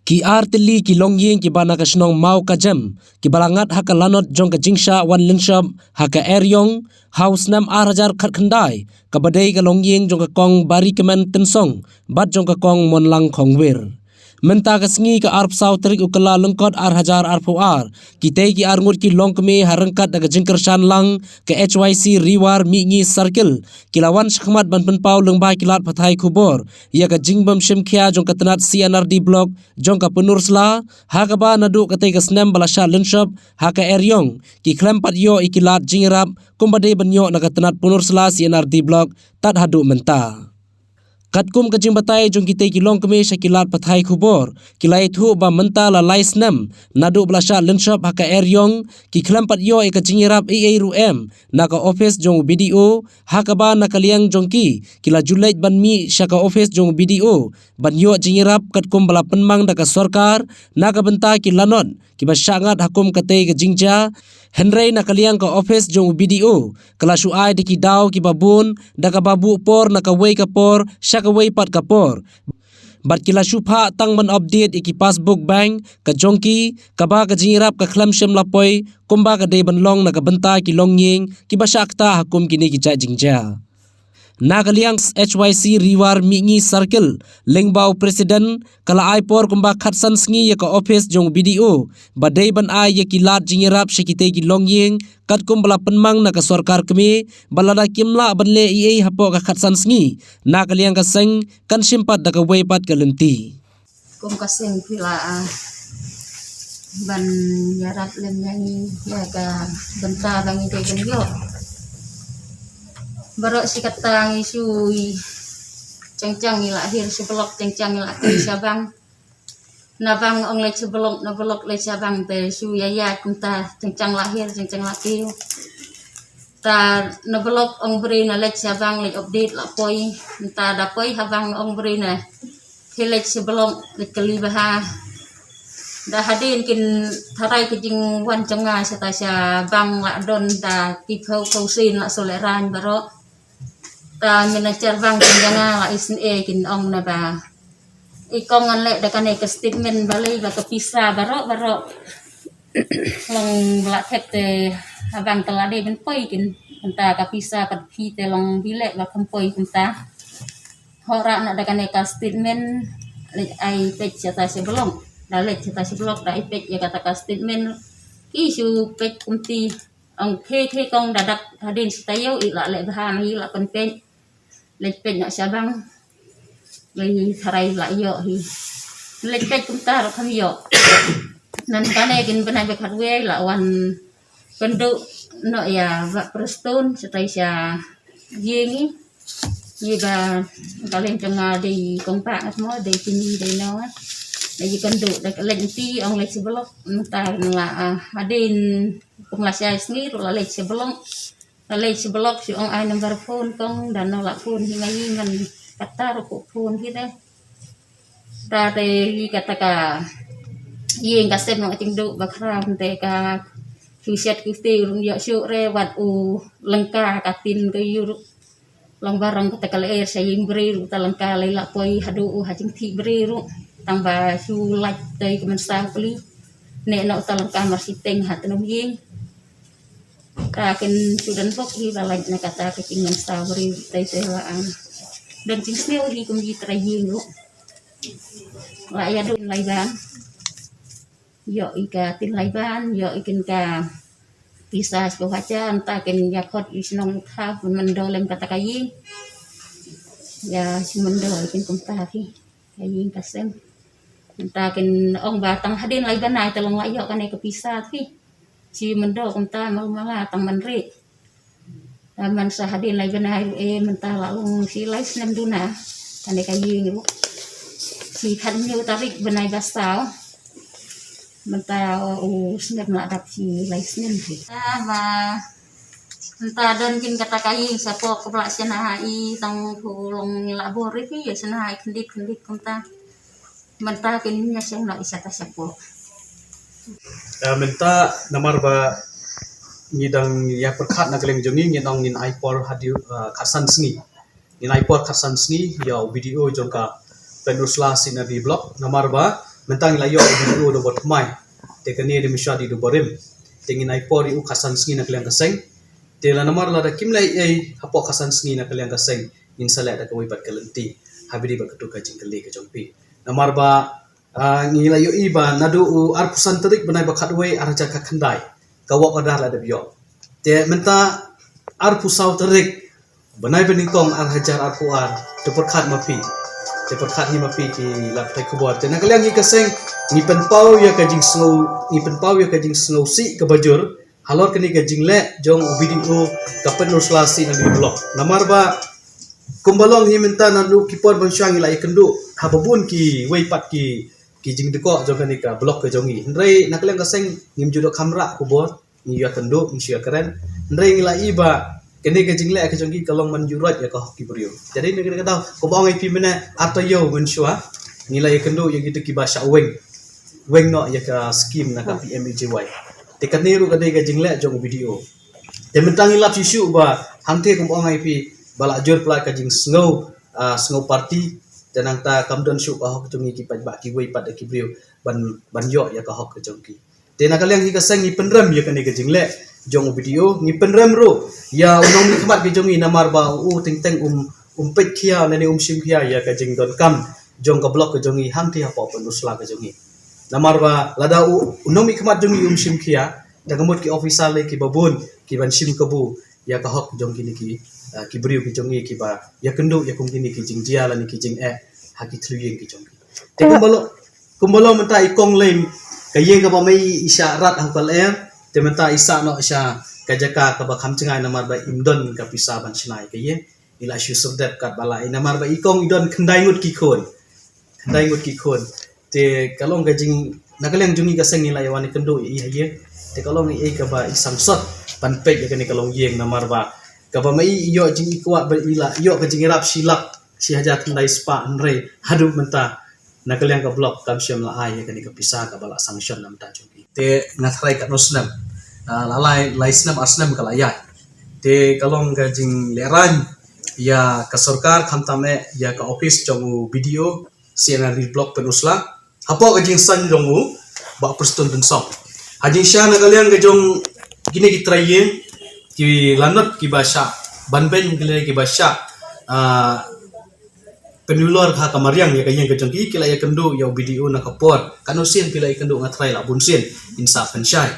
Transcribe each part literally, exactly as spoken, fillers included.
Ki ar tylli ki longïing kiba na ka shnong Mawkajem, kiba la ngat ha ka lanot jong ka jingshah wan lynshop ha ka Eriong ha u snem ar hajar khatkhyndai, kaba dei ka longïing jong ka Kong Barikmen Tynsong bad jong ka Kong Monlang Khongwir. Mynta ka sngi ka arphew saw tarik u Kyllalyngkot ar hajar arphew ar, kitei ki ar ngut ki longkmie ha ryngkat da ka jingkyrshan lang ka H Y C Riwar Mihngi Circle, ki la wan shakhmat ban pynpaw lyngba ki lad pathai khubor ïa ka jingbym shim khia jong ka tnat C and R D Block jong ka Pynursla, ha kaba naduh katei ka snem ba la shah lynshop ha ka Eriong, ki khlem pat ïoh ïa ki lad jingïarap kumba dei ban ïoh na ka tnat Pynursla C and R D Block tad haduh mynta. Katkum ka jingbatai jong kitei ki longkmie sha ki lad pathai khubor, ki la ïathuh ba mynta la lai snem naduh ba la shah lynshop ha ka Eriong, ki khlem pat ïoh ïa ka jingïarap ei ei ruh em na ka ophis jong u B D O, ha kaba na ka liang jong ki, ki la ju leit ban mih sha ka ophis jong u B D O ban ïoh jingïarap katkum ba la pynmang da ka sorkar na ka bynta ki lanot kiba shah ngat ha kum katei ka jingjia. Hynrei na ka liang ka ophis jong u B D O, ka la shu ai da ki daw kiba bun, da kaba buh por na kawei ka por sha kawei pat ka por. Bad ki la shu phah tang ban update ïa ki passbook bank ka jong ki, kaba ka jingïarap ka khlem shym la poi kumba ka dei ban long na ka bynta ki longïing kiba shah ktah ha kum kine ki jait jingjia. Na ka liang H Y C Riwar Mihngi Circle, lyngba u President, ka la ai por kumba khatsan sngi ïa ka ophis jong u B D O ba dei ban ai ïa ki lad jingïarap sha kitei ki longïing, katkum ba la pynmang na ka sorkar kmie ba lada kim lah ban leh ei ei hapoh ka khatsan sngi, na ka liang ka seng kan shim pat da kawei pat ka lynti. Kum ka seng phi lah ban ïarap lem ïa ngi ïa ka bynta ba ngi dei ban ïoh. Baroh shi katta ngi shu, chang chang ngi la hiar shi block, chang chang ngi la hiar sha bank. Na bank ong leit shi block, na block leit sha bank, te shu ïa ïa kumta, chang chang la hiar, chang chang la hiar. Ta na block ong briew na leit sha bank, leit update la poi. Ta da poi ha bank ong briew na phi leit shi block, leit kylli bha. Da hadien kin tharai ka jingwan jong nga shata sha bank la don da ki phew phew sien la shu lehraiñ baroh. Ta manager bank kin jong nga la isynei, kin ong naba i kong ngan leh da kane ka statement balei ba ka pisa baroh baroh long ba la thep te ha bank te la dei ban poi, kin mynta ka pisa pat phi te long bileh ba kham poi kumta. Hok rah noh da kane ka statement, leit ai peit shata shi block. Da leit shata shi block da ai peit ïa kata ka statement, ki shu peit kumta. Ong, "Khie khie kong, da dap hadien shi taïew i la leh bha, i la pynpeit." Leit peit noh sha bank, leit tharai la ïoh hi. Leit peit kumta ruh kham ïoh. Nangta ne kin bnai ba khatwei la wan kynduh noh ïa Bah Prestone shatai sha ïing i. Ïa ba ka leng jong nga dei kong Bah ngat mo, dei kini dei no. Dei kynduh, dei ka leit nti, ong leit shi block. Nangta la, ah, hadien kum lashai sngi ruh la leit shi block. La leit shi block, shu ong ai number phone kong, da no la phone hi nga ïing, ngan kata ruh ko phone hi te. Ta te hi kata ka ïing ka sem nong ating duh ba khraw te ka, shu shet ki te rung ïoh shu re wat u lyngka ka tin ka ïu ruh. Long barong kata ka lyer sha ïing briew ruh, ta lyngka lei la poi haduh u ha jingthih briew ruh. Tang ba shu lait te ka mynsaw pli. Ne no ta lyngka mar shiteng ha tnum ïing. Ka kin shu don bok hi ba lait na kata ka jingmynsaw briew te te la, ah, don jingsniew hi kum ji trai ïing ruh. La ïa don lai ban. Ïoh i ka tin lai ban, ïoh i kin ka pisa spah hajar, nta kin ïa khot i shnong tha, pynmyndo lem kata ka ïing. Ïa shi myndo i kin kumta phi. Ka ïing ka sem. Nta kin ong ba tang hadien lai bnai te long la ïoh kane ka pisa phi. Shi myndo kumta malu mala tang man re. Tang man sa hadien lai bnai ruh e mynta la long shi lai snem duna. Kane ka ïing ruh. Shi khathynñiew tarik bnai ba saw. Mynta u snem la dap shi lai snem phi. Ta ba mynta don kin kata ka ïing shapoh kaba la shna ha i tang phu long la bor i phi ïa shna ha i khyndiat khyndiat kumta. Mynta kin ïa shong noh i shata shapoh. Ah, mynta namar ba ngi dang ïa pyrkhat na ka liang jong ngi, ngi dang ngin ai por hadien, ah, khatsan sngi. Ngin ai por khatsan sngi ïa u B D O jong ka Pynursla C and R D Block. Namar ba Mynta ngi la ïoh ïa u B D O uba thymmai. Te kane dei mynshuwa dei uba rim. Te ngin ai por ïa u khatsan sngi na ka liang ka seng. Te la namar lada kim leh ei ei hapoh khatsan sngi na ka liang ka seng, ngin sa leh da kawei pat ka lynti ha bynta bad katto ka jingkylli ka jong phi. Namar ba, ah, ngi la ïohi ba naduh u arphew san tarik bnai ba khatwei ar hajar khatkhyndai, ka work order la dep ïoh. Te mynta arphew saw tarik bnai ba nyngkong ar hajar arphew ar, te pyrkhat ma phi, te pyrkhat hi ma phi ki lad pathai khubor. Te na ka liang hi ka seng, ngi pynpaw ïa ka jingsngew, ngi pynpaw ïa ka jingsngewsih kaba jur halor kane ka jingleh jong u B D O ka Pynursla C and D Block. Namar ba kumba long hi mynta naduh ki por mynshuwa ngi la ïakynduh ha ba bun kiwei pat ki, ki jingdkoh jong kane ka block ka jong ngi. Hynrei na ka liang ka seng ngim ju dei kham rah khubor, ngi ïakynduh, ngi shu ïakren. Hynrei ngi la i ba kane ka jingleh ka jong ki ka long man ïuh roit ïa ka hok ki briew. Te dei na kane ka daw, kumba ong ïa phi mynne, ar taïew mynshuwa ngi la ïakynduh ïa kita kiba shah weng, weng noh ïa ka skim na ka P M A J Y. Te kane ruh ka dei ka jingleh jong u B D O. Te mynta ngi lap shisha ba hangte kumba ong ïa phi ba la jur palat ka jingsngew, ah, sngew party. Te nangta kam don shuh ka hok jong ngi ki paidbah kiwei pat da ki briew ban, ban ïoh ïa ka hok ka jong ki. Te na ka liang hi ka seng ngi pynrem ïa kane ka jingleh jong u B D O, ngi pynrem ruh ïa u nongmihkhmat ka jong ngi namar ba u teng teng um, um peit khia lane um shim khia ïa ka jingdonkam jong ka block ka jong ngi hangtei hapoh Pynursla ka jong ngi. Namar ba lada u, u nongmihkhmat jong ngi um shim khia, da ka mut ki officer lei kiba bun ki ban shim kabu ïa ka hok jong kine ki, ah, ki briew ki jong ngi kiba ïakynduh ïa kum kine ki jingjia lane ki jingeh ha ki thliew ïing ki jong ngi. Te kumba long, kumba long mynta i kong lei, ka ïing kaba mei i shah rat ha u Kyllalyngkot, te mynta i sah noh sha ka jaka kaba kham jngai namar ba im don ka pisa ban shna ïa ka ïing. I la shu syrdet katba lah i namar ba i kong i don khyndai ngut ki khun. Khyndai ngut ki khun. Te ka long ka jing, na ka liang jong ngi ka seng ngi la ïa wan ïakynduh ïa i ha ïing. Te ka long i, i kaba i sangsot ban peit ïa kane ka longïing namar ba kaba mei i ïoh jingïakynduh ba i la ïoh ka jingïarap shi lak shi hajar khyndai spah, hynrei haduh mynta na ka liang ka block kam shym la ai ïa kane ka pisa kaba la sanction na mynta jong ngi. Te nga tharai katno snem, ah, la lai, lai snem ar snem ka la ïaid. Te ka long ka jinglehrain ïa ka sorkar khamtam eh ïa ka office jong u B D O C and D Block Pynursla hapoh ka jingsan jong u Bah Prestone Tynsong. Ha jingshisha na ka liang ka jong kine ki trai ïing, ki lanot kiba shah banbeiñ, kine kiba shah, ah, pynulor ha ka mariang ïa ka ïing ka jong ki, ki la ïakynduh ïa u B D O na ka por. Katno sien phi la ïakynduh? Nga tharai la bun sien, ngin sa pynshai.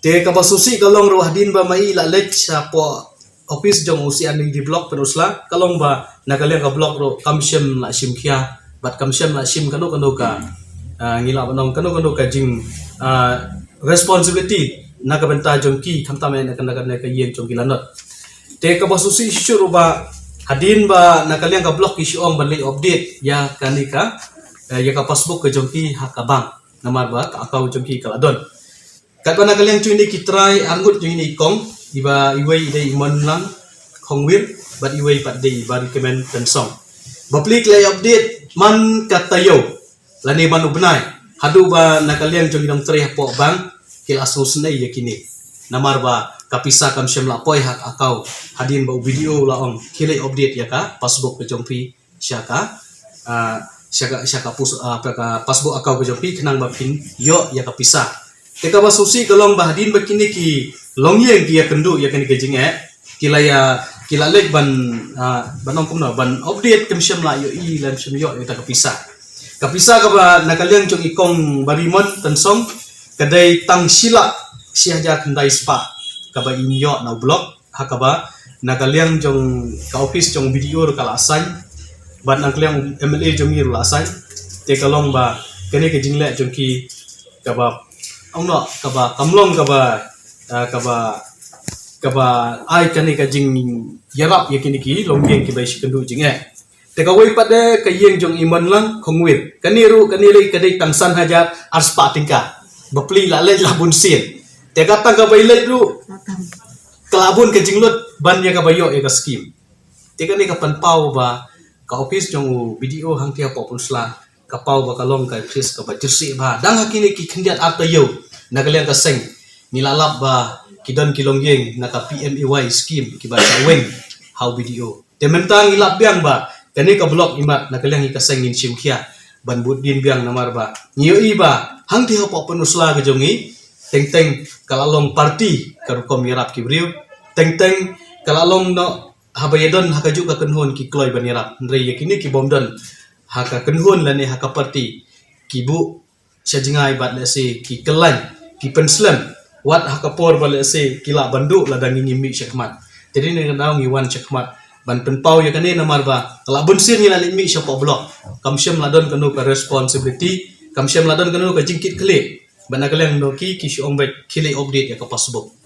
Te kaba sngewsih ka long ruh hadien ba mei i la leit shapoh office jong u C and D Block Pynursla, ka long ba na ka liang ka block ruh kam shym la shim khia bad kam shym la shim kano kano ka, ah, ngi lah ban ong kano kano ka jing, ah, responsibility na ka bynta jong ki khamtam eh na ka, na ka, na ka ïing jong ki lanot. Te kaba sngewsih shuh ruh ba hadien ba na ka liang ka block ki shu ong ban leit update ïa kane ka, eh, ïa ka passbook ka jong ki ha ka bank namar ba ka account jong ki ka la don. Katba na ka liang jong kine ki trai arngut jong kine i kong, iba iwei i dei i Monlang Khongwir bad iwei pat dei i Bah Rikmen Tynsong. Bapli ki la update man ka taïew lane man u bnai, haduh ba na ka liang jong i dong trei hapoh bank ki la sngewsynei ïa kine. Namar ba ka pisa kam shym la poi ha ka account hadien ba u B D O u la ong khie leit update ïa ka passbook ka jong phi sha ka, ah, sha ka, sha ka pus-, ah, ka, ka passbook account ka jong phi khnang ba phin ïoh ïa ka pisa. Te kaba sngewsih ka long ba hadien ba kine ki longïing ki ïakynduh ïa kane ka jingeh, ki la ïa, ki la leit ban, ah, ban ong kumno, ban update, kam shym la ïohi, lam shym ïoh ïa ka pisa. Ka pisa kaba na ka liang jong i kong Bah Rikmen Tynsong ka dei tang shi lak shi hajar khyndai spah kaba in ïoh na u block, ha kaba na ka liang jong ka office jong B D O ruh ka la assign bad na ka liang M L A jong ngi ruh la assign. Te ka long ba kane ka jingleh jong ki kaba, ong noh, kaba kam long kaba, ah, kaba, kaba ai kane ka jingïarap ïa kine ki longïing kiba ïashah kynduh jingeh. Te kawei pat de ka ïing jong i Monlang Khongwir. Kane ruh, kane lei ka dei tang san hajar ar spah tyngka. Bapli la leit la bun sien. Te ka tang kaba i leit ruh ka la bun ka jinglut ban ïa kaba ïoh ïa ka skim. Te kane ka pynpaw ba ka office jong u B D O hangtei hapoh Pynursla ka paw ba ka long ka office kaba jyrsieh bha. Dang ha kine ki khyndiat ar taïew na ka liang ka seng ngi la lap ba ki don ki longïing na ka P M A Y skim kiba shah weng ha u B D O. Te mynta ngi lap biang ba kane ka block imat na ka liang hi ka seng ngin shim khia. ban bud dien biang namar ba ngi ïohi ba hangtei hapoh pynusla ka jong ngi teng teng ka la long party ka rukom ïarap ki briew, teng teng ka la long noh haba ïadon ha kajuh ka kynhun ki kloi ban ïarap. Hynrei ïa kine ki bym don ha ka kynhun lane ha ka party ki buh sha jngai bad lehse ki khlaiñ ki pynslem wat ha ka por ba lehse ki lah ban duh lada ngi ngim mih shakhmat. Te dei na kata ka daw ngi wan shakhmat ban pynpaw ïa kane namar ba ka la bun sien ngi la leit mih shapoh block, kam shym la don kano ka responsibility, kam shym la don kano ka jingkitkhlieh. Bad na ka liang noh ki ki shu ong beit khie leit update ïa ka passbook.